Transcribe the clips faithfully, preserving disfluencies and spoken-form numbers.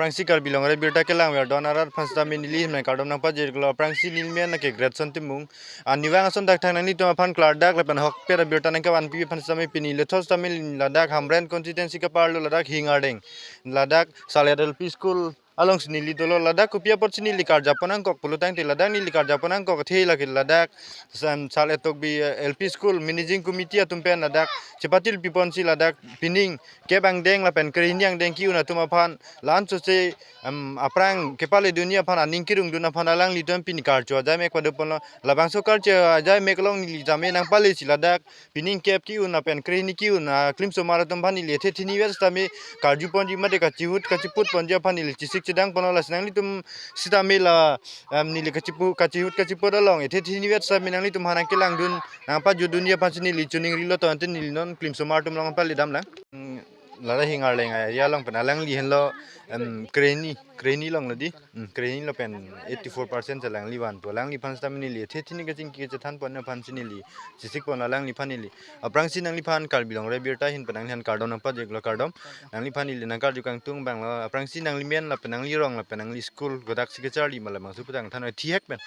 Aphrangsi Karbi Longri Abirta kelang ver don arat aphan sitame neli ahin pen kardom nangpajirlo. Aphrangsi neli men ke Greatson Timung. Anivang ason thakthak nanglitum aphan klardak lapen ahokpet abirta nangkevanpi aphan sitame pini lethot sitame ladak Hamren constituency ke-arlo ladak Hing Ardeng, ladak Salet L P School alongsi neli dolo. Ladak kopi apotsi neli karjapon nangkok pulo tangte, ladak neli karjapon nangkok athe lake ladak Sam Salet Tokbi, eh, L P School Managing Committee atum pen ladak chepatil piponsi ladak pining kep angdeng lapen krehini angdeng ke-un atum aphan la-an sose, em, aphrang kepaledunji aphan aning kerungdun aphan alanglitum pini karcho ajaimek padoponlo. Labangso karcho ajaimek along neli tame nangpalesi ladak pining kep ke-un lapen krehini ke-un aklimsomar atum aphan neli ethe thinivet sitame karjuponji mate kachihut kachiputponji aphan neli chesik chedangponlo. Lasi nanglitum sitame la, em, neli kachipu kachihut kachiput along ethe thinivet sitame nanglitum aphan nangkelangdun nangpajutdunji aphansi neli choningrilo, to ante neli non klimsomar atum along paledamlang. Mm, ladak Hing Ardeng area along pen alangli henlo, em, krehini, krehini along lo di. Mm, krehini lapen eighty four percent alangli vanpo. Alangliphan sitame neli ethe thini kachingki kachethanpon aphansi neli chesikpon alangliphan neli. Aphrangsi nangliphan Karbi Longri Abirta ahin pen nangliphan kardom nangpajirlo, kardom. Nangliphan neli nangkarju kangtung abanglo. Aphrangsi nangli men lapen nangli rong lapen nangli school kodaksi kacharli ma labangso pu tangthan thihek pen.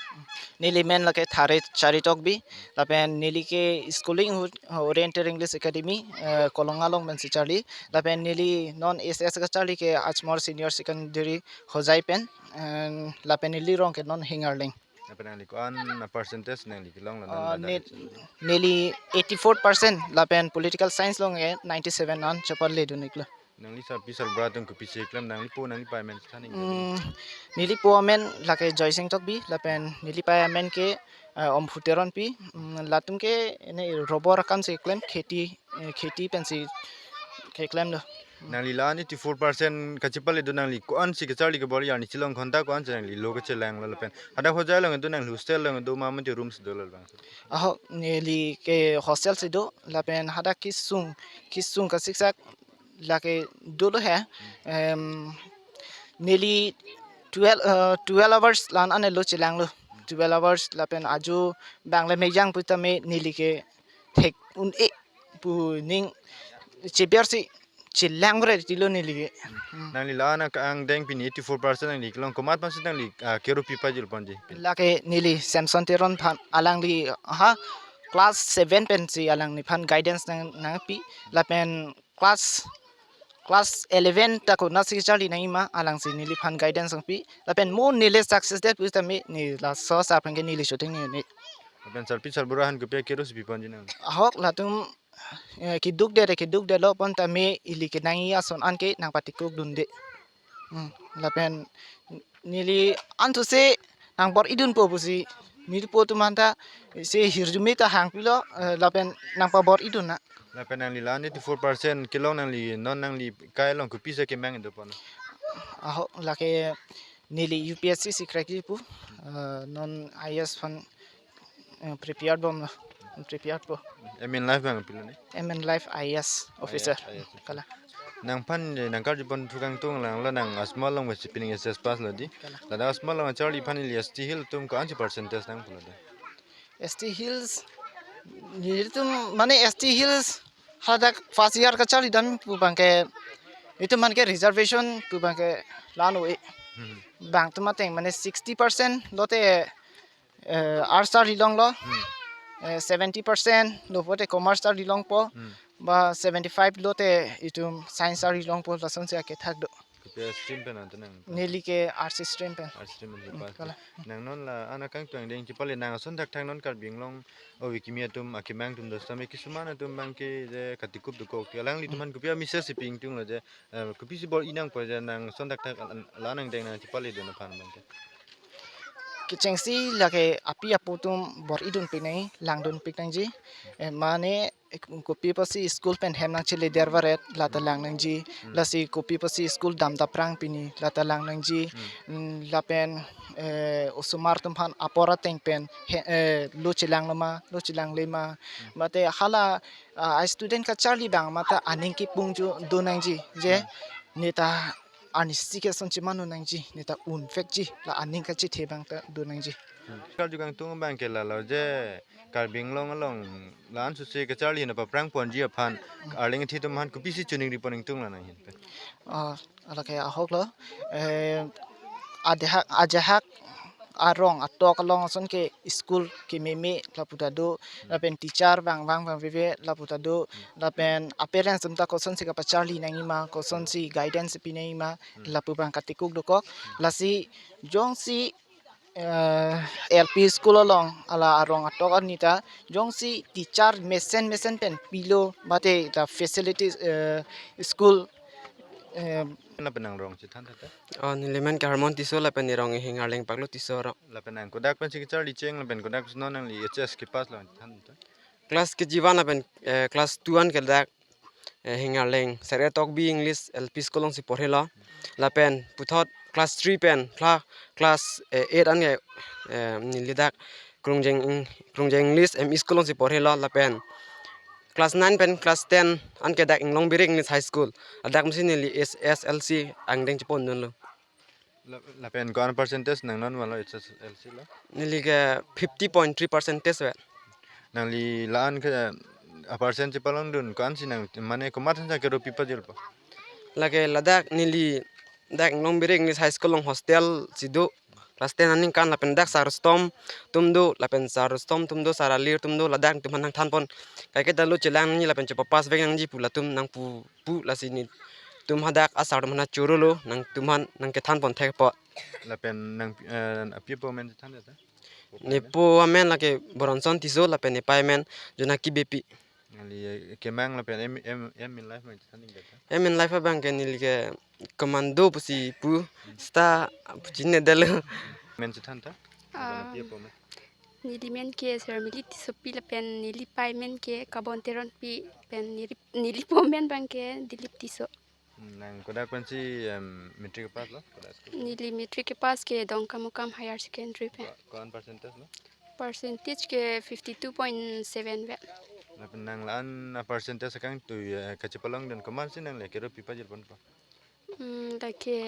Neli men lake Thare Chari Tokbi, lapen neli ke schooling ahut Oriental English Academy, eh, Kolonga along pensi charli, lapen neli non S S kacharli ke Ajmor Senior Secondary Hojai pen, eh, lapen neli rong ke non Hing Ardeng. Lapen nangli ko-an percentage nangli kelonglo non Ah, ladak ne-, achi? Neli eighty four percent, lapen political science along ke ninety seven an chepaledun-iklo. Nangli sarpi sarbura atum kopisi keklem, nanglipo nanglipei amen than-ik. Mm, nelipo amen lake Joysing Tokbi, lapen nelipei amen ke, eh, Omphu Teronpi, mm, latum ke ne rubber akamsi keklem, kheti, eh, kheti pensi keklemlo. Nangli la-an eighty four percent kachipaledun, nangli ko-ansi kacharli ke bor-i arni chilong ghonta ko-ansi nangli lo kachelanglo lapen hadak Hojai along do, nangli hostel along do ma mate room si dolo labang? Ahok, neli ke hostel si do, lapen hadak kesung, kesung kasiksak lake dolo he. Em, neli twelve, eh, twelve hours la-an ane lo chelanglo. Twelve hours lapen ajo bang le mejang pu tame neli ke thek un-e pu ning chebersi chelangre tilo neli ke. Hmm. Nangli la-an angdeng pini eighty four percent nangli kelong komat aphansi nangli, ah, kerupi pajirponji? Lake neli Samson Teron aphan, alangli ha class seven pensi alangliphan guidance nang, nangpi, lapen class, class eleven ta konatsi charli nangji ma alangsi neliphan guidance nangpi. Lapen mo neli success det pusitame neli laso asap aphan ke neli shooting ni ni. Lapen sarpi sarbura aphan kopi akerusi piponji nang? Ahok, latum, eh, keduk det, keduk detlo pon tame ili kenangji ason an ke nangpatikuk dunde. Hmm, lapen neli antu se nangbor-idunpo pusi nelipo atum aphanta se hirjume ta hangpilo, eh, lapen nangpabor-idun na. Lapen nangli la-an eighty four percent kelong, nangli non nangli kai along kopisi kemang do pon? Ahok, lake neli U P S C si crack ji pu, eh, non I A S aphan, eh, prepared bomlo, prepared po. Aim in life abang pilo ni? Aim in life I A S officer. I A S, I A S officer. Kalang. Nangphan, eh, nangkarjupon thu kangtung lang lo, nang Ajmor along pensi pining H S pass lo di. Kalang. Ladak Ajmor along charli aphan ili S T Hill atum ko-ansi percentage nangpulo di? S T Hills, nelitum mane S T Hills hadak first year kacharlidam pu abang ke, itum aphan ke reservation pu abang ke la-an ave. Hmm. Bang atum ateng mane sixty percent lote, eh, arts charlilonglo. Hmm. Eh, seventy percent lo pote commerce charlilongpo. Hmm. Ba seventy five lote itum science charlilongpo, lasonsi akethak do. Kopi stream pen ante nang? Neli ke arts stream pen. Arts stream pen. Hmm, pass. Kalang. Nang non la-an akangtung angdeng chepale, nang ason thakthak non Karbi Anglong ove kimi atum akemang atum do sitame kisuman atum abang ke je katikup dokok. Alanglitum aphan kopi amessage si pi ingtunglo je, eh, kopisi bor-i nangpo je nang ason thakthak la-an angdeng nang chepaledun aphan abang ke? Kechengsi lake api apo atum bor-idunpik nangji, langdunpik nangji. Eh, mane, eh, kopi apotsi school pen hem nangcheleder varet, lata lang nangji. Hmm. Lasi kopi apotsi school dam daprang pini, lata lang nangji. Hmm. Mm, lapen, eh, osomar atum aphan apor ateng pen he, eh, lo chelanglo ma, lo chelangle ma. Hmm. Mate hala, ah, a student kacharli abang mate aning kepung ju do nangji. Je, hmm, neta Arnisi ke ason chemano nangji, neta unvekji, la aning kachethe abang ta do nangji. Kacharli kangtung abang ke lalo je Karbi Anglong along la-an susi kacharli na paprang ponji aphan, arleng thi atum aphan kopisi choningri pon ingtung la nanghin pen. Ah, lake ahok lo. Eh, adehak, ajahak arong atok along ason ke school kememe lapu ta do, lapen teacher vangvang vangveve lapu ta do, lapen a-parents atum ta kosonsi kapacharli nangji ma, kosonsi guidance pi nangji ma, lapu abang katikuk dokok. Lasi jongsi, eh, L P school along hala arong atok arni ta jongsi teacher mesen mesen pen pilo mate ta facilities, eh, school, eh, Lapen nang rong chethan tha ta? Oh, neli men ke Harmon Tisso lapen ne rong Hingarleng Paklo Tisso rong. Lapen nang kodak pensi kacharli cheng lapen kodak non nangli H S kepass lo than ta? Class K G one lapen, eh, class two an ke dak, eh, Hingarleng Sacred Heart Tokbi English L P School alongsi porhelo. Lapen puthot class three pen kla-, class, eh, eight an ke, eh, neli dak Krungjeng Eng-, Krungjeng English M E School alongsi porhelo. Lapen class nine pen class ten an ke dak Inglong Birik English High School. Ladak pensi neli S S L C angdeng chepondunlo. La-, lapen ko-an percentage nang non vanlo H S L C lo? Neli ke fifty point three percentage ave. Nangli la-an ke, a-percent chepalongdun ko-ansi nang mane komat thansa keropi pajirpo? Lake ladak neli dak Inglong Birik English High School along hostel si do. Class ten aningkan lapen dak Sir Rustom atum do, lapen Sir Rustom atum do, Sir Alir atum do, ladak atum aphan nangthanpon. Kaiketa lo chelang nangji lapen chepapass vek nangji pu latum nangpu pu lasi netum hadak asar atum aphan choro lo, nangtum aphan nangkethanpon thekpo. Lapen nang, eh, api apo amen than ta? Nepo amen lake Boronson Tisso lapen nepei amen Jonaki Beypi. Nangli, eh, kemang lapen aim, aim, aim in life ma than ta? Aim in life abang ke neli ke commando pusi pu seta puchine delo. Men chethan ta? Ah, api apo amen? Neli men ke Sermili Tissopi lapen neli pei amen ke Kabon Teronpi pen neli, neli po amen abang ke Dilip Tisso. Hmm, nang kodak pensi, em, matric kepass lo? Kodak school? Neli matric kepass ke Dongkamukam Higher Secondary pen. Ko-, ko-an percentage lo? Percentage ke fifty two point seven ave. Lapen nang la-an a-percentage akangtui, eh, kachepalongdun komatsi nangli keropi pajirponpo? Hmm, lake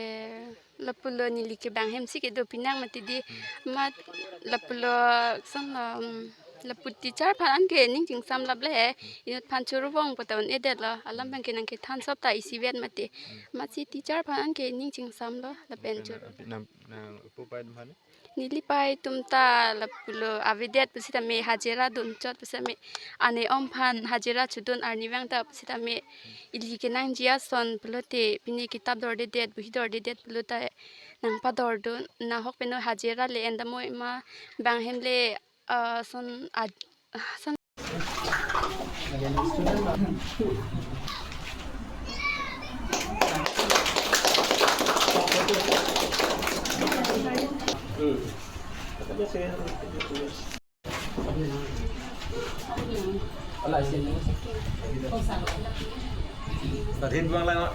lapulo neli ke bang hemsi kedo pinang mati di. Hmm. Mat lapulo ason lo, hmm, lapu teacher aphan anke ning chingsamlap le. Hmm. Inut aphan choro vong pata un-edet lo. Alam abang ke nangkethan sop ta isivet mati. Hmm. Matsi teacher aphan anke ning chingsamlo lapen choro. Lapen nang, nang, nang pu pei atum aphan? Neli pei atum ta lapulo avedet pusitame hajira dunchot pusitame ane om aphan hajira chodun arnivang ta pusitame ili kenangji ason pulote pine kitap dordedet, bohi dordedet pulo ta nangpadordun, nahok peno hajira le endamoi ma bang hem le, ah, ason ad-, ason. Tadhin bang lang.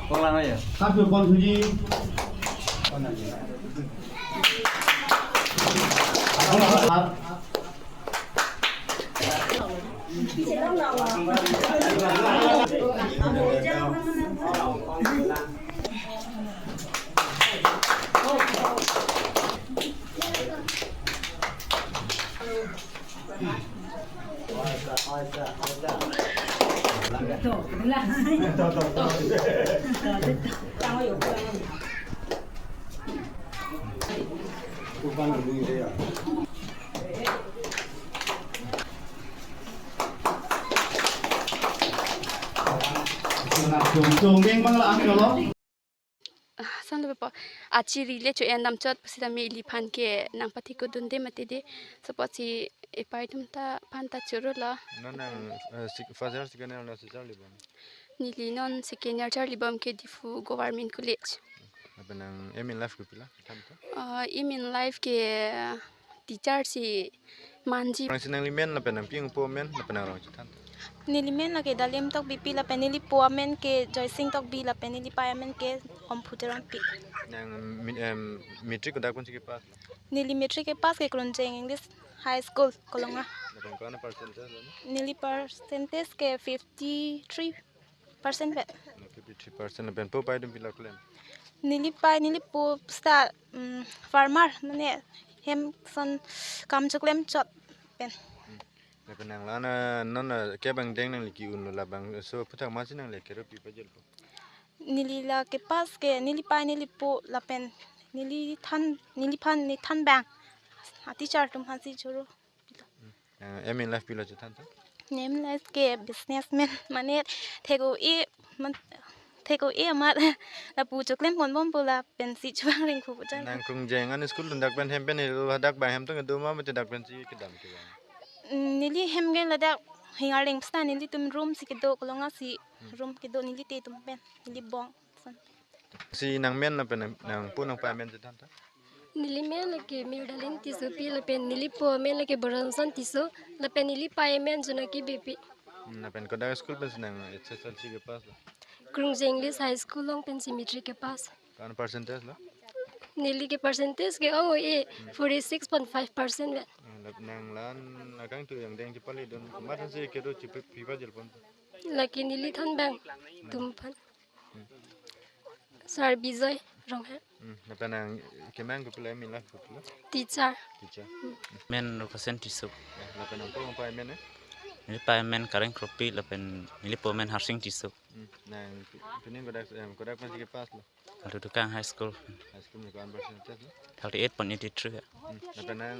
Kong lang aja. Chongdeng bang la-an kalo. Ah, ason lo po. Achiri le cho-en damchot pusitame iliphan ke nangpathikdunde mati de. Sopotsi epei atum ta aphan ta choro lo. Non nang, eh, sek-, first year, second year nangsi charlibom? Neli non second year charlibom ke Diphu Government College. Lapen nang aim in life ke pila? Than ta? Ah, aim in life ke teacher si Manji. Aphrangsi nangli men lapen nangpi nangpo amen lapen nangrong chethan. Neli men lake Dalim Tokbipi lapen neli po amen ke Joysing Tokbi lapen neli pei amen ke Omphu Teronpi. Nang mi-, em, matric kodak pensi kepass? Neli matric kepass ke Krungjeng English High School, Kolonga. Lapen ko-an percentage lo? Neli percentage ke fifty three percent pen. Fifty three percent lapen po pei atum pilo klem? Neli pei, neli po seta, mm, farmer, mane hem ason kam choklem chot pen. Hmm. Lapen nang la-an, non, eh, kep angdeng nangli ke-unlo, labangso aphuthak masi nangli kerup pi pajirpo? Neli la kepass ke neli pei neli po lapen neli than, neliphan, ne than bang a teacher atum aphansi choro. Nang aim in life pilo chethan tha? Aim in life ke businessman, mane thek-o-e, man, thek-o-e amat lapu choklem ponbompo lapensi chobang rengkhu pu char. Nang Krungjeng an school dundak pen hem pen helo, hadak bang hem atum kedo ma mate dak pensi kedam ke bang? Neli hem ke ladak Hingarleng seta, nelitum room si kedo, Kolonga si room kedo, neli te atum pen, neli bong. Si nang men lapen nang, nangpo nangpei amen chethan tha? Neli men lake Mirdaling Tissopi lapen neli po amen lake Boronson Tisso lapen neli pei amen Jonaki Beypi. Hmm, lapen kodak school pensi nang H S L C kepass lo? Krungjeng English High School along pensi matric kepass. Ko-an percentage lo? Neli ke percentage ke ong-e, forty six point five percent vet. Hmm, lap-, nang la-an akangtui angdeng chepale dun, komat aphansi kerup pi pajirpon? Lake neli than bang atum aphan. Sir Bijoy Rongha. Hmm, lapen nang kemang kopilo, aim in life kopilo? Teacher. Teacher. Men Rukasen Tisso. Ya, lapen nangpo nangpei amen, eh? Neli pei amen Kareng Kropi lapen neli po amen Harsing Tisso. Hmm, nang pi-, pining kodak, em, kodak pensi kepass lo? Haldudukang High School. High school ni ko-an percentage lo? Thirty eight point eighty three. Hmm, lapen nang,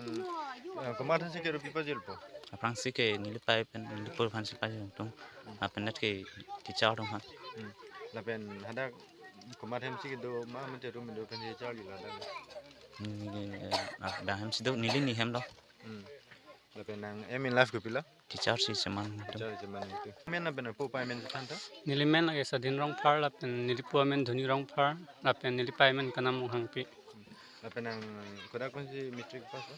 eh, komat aphansi kerup pi pajirpo? Aphrangsi ke neli pei pen neli po aphansi pajir atum. Lapen net ke teacher atum aphan. Hmm. Lapen hadak komat hem si kedo ma mate room do pensi charli ladak? Hmm, eh, ah, dak hem si do, neli ne hem lo. Hmm. Lapen nang aim in life kopilo? Teacher si cheman atum. Teacher cheman atum. Men lapen nangpo pei amen chethan tha? Neli men lake Sadin Rongphar lapen neli po amen Dhoni Rongphar lapen neli pei amen Kanam Ronghangpi. Lapen nang kodak pensi matric pass lo?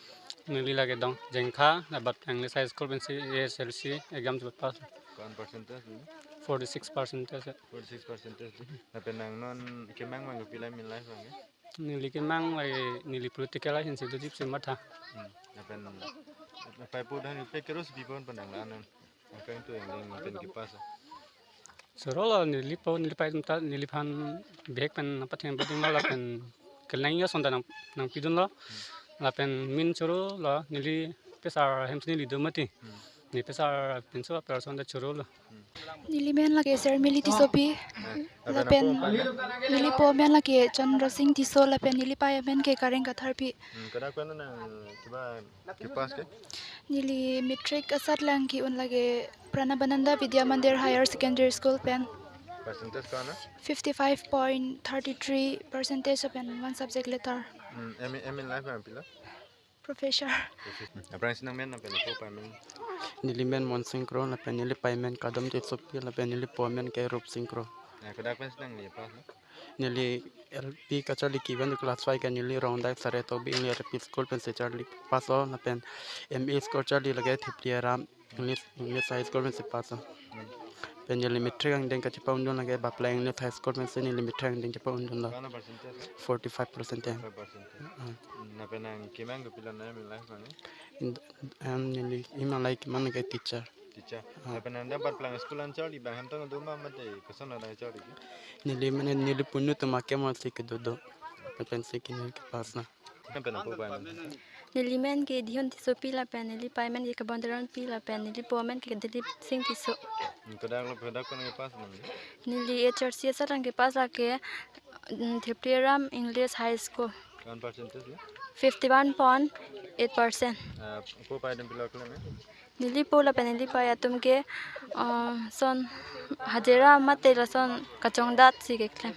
Neli lake Dong Jengkha, labat English High School pensi A S L C exam chepass lo. Ko-an percentage lo? Forty six percentage. Forty six percentage. Lapen nang non kemang bang kopilo aim in life bang, eh? Neli kemang lake neli political line si dojip si matha. Hmm. Lapen pei po dang pe kerup si pipon pen nang la-an non akangtui angdeng pen kepass? Chorolo, neli po neli pei atum ta neliphan bihek pen nangpathem padun lo lapen kelang ason ta nang, nangpidunlo. Lapen min chorolo, neli pesar hem si neli do mati. Hmm. Ne pesar pinso a person ta chorolo. Neli men lake Sermili Tissopi. Eh, lapen lapen nangpo pei amen? Neli po amen lake Chandra Singh Tisso lapen neli pei amen ke Kareng Katharpi. Hmm, kodak pen nang kiba kepass ke? Neli matric asatlang ke-un lake Pranabananda Vidya Mandir Higher Secondary School pen. Percentage ko-an? Fifty five point thirty three percentage pen one subject letter. Hmm, aim, aim in life nangpilo? Professor. Aphrangsi nang men lapen nangpo pei amen? Neli men Monsing Kro lapen neli pei amen Kadom Tissopi lapen neli po amen ke Rupsing Kro. Eh, kodak pensi nangli pass lo? Neli L P kacharli ke-ven class five ke neli Rongdai Sare Tokbi English L P School pensi charli pass lo lapen M E school charli lake Thepliaram English, English High School pensi pass lo. Pen neli matric angdeng kachepa-undun lake Bapla English High School pensi neli matric angdeng chepa-undunlo. Ko-an percentage? Forty five percent. Five percent. Ah. Hmm, lapen nang kemang kopilo nang aim in life bang, eh? In, em, neli aim in life kemang lake teacher. Teacher. Ah. Lapen nang dak Bapla school an charli bang hem atum kedo ma mate koson nang charli ke? Neli mane neli punu atum akemor si kedo do. Lapen si ke neli kepass lo. Nang pen nangpo pei amen? Neli men ke Dihon Tissopi lapen neli pei amen ke Kabon Teronpi lapen neli po amen ke Dilip Singh Tisso. Hmm, kodak lo, kodak pen kepass nangli? Neli H R C asatlang kepass lake, mm, Thepliaram English High School. Ko-an percentage lo? Fifty one point eight percent. Ah, po pei atum pilo klem, eh? Neli po lapen neli pei atum ke, uh, son hajira mate lason kachongdat si keklem.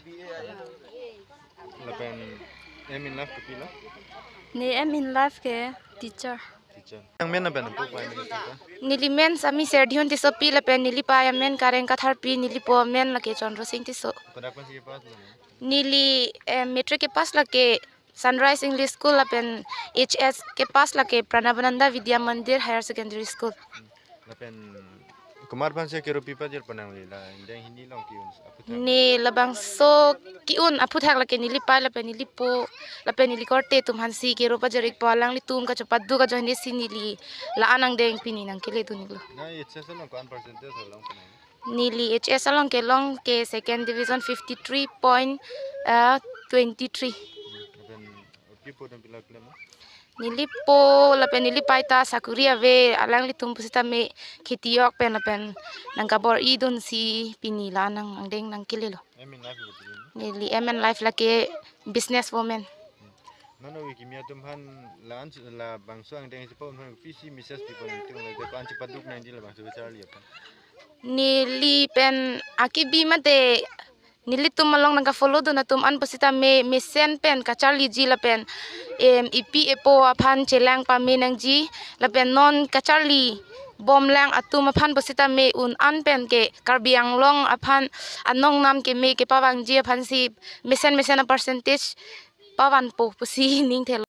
Lapen aim in life kopilo? Ne aim in life ke teacher. Teacher. Nang men lapen nangpo pei amen chethan tha? Neli men Sami Serdihon Tissopi lapen neli pei amen Kareng Katharpi, neli po amen lake Chandra Singh Tisso. Kodak pensi kepass lo? Neli, eh, matric kepass lake Sunrise English School lapen H S ke pass lake Pranabananda Vidya Mandir Higher Secondary School. Lapen komat aphansi kero pi pajir pon nangli la angdeng hini along ke-un aphuthak? Ne labangso ke-un aphuthak lake neli pai lapen neli po lapen neli korte atum aphansi kero pajir-ikpo, alanglitum kachopaduk ajoinesi neli la-an angdeng pini nangkeledun-iklo. Na H S along ko-an percentage along pon nangli? Neli H S along kelong ke second division fifty three point uh, twenty three. Lapen opi po dan pilak lema? Neli po lapen neli pai ta sakuri ave, alanglitum pusitame kheti-ok pen lapen nangkabor-idunsi pini la-an angdeng nangkelelo. Aim in life lo pini. Neli aim in life lake business woman. Mano wi kimi atum aphan la-an labangso angdeng si pa un aphan pisi message pi pon nangtum la ko-an chepaduk nangji labangso kacharli aphan? Neli pen akibi mate nelitum along nangka-follow dun atum an pusitame mesen pen kacharliji lapen em ipi epo aphan chelang pame nangji lapen non kacharli bomlang atum aphan pusitame un an pen ke Karbi Anglong aphan anong nam keme kepavangji aphansi mesen mesen a-percentage pavanpo pusi ningthelo.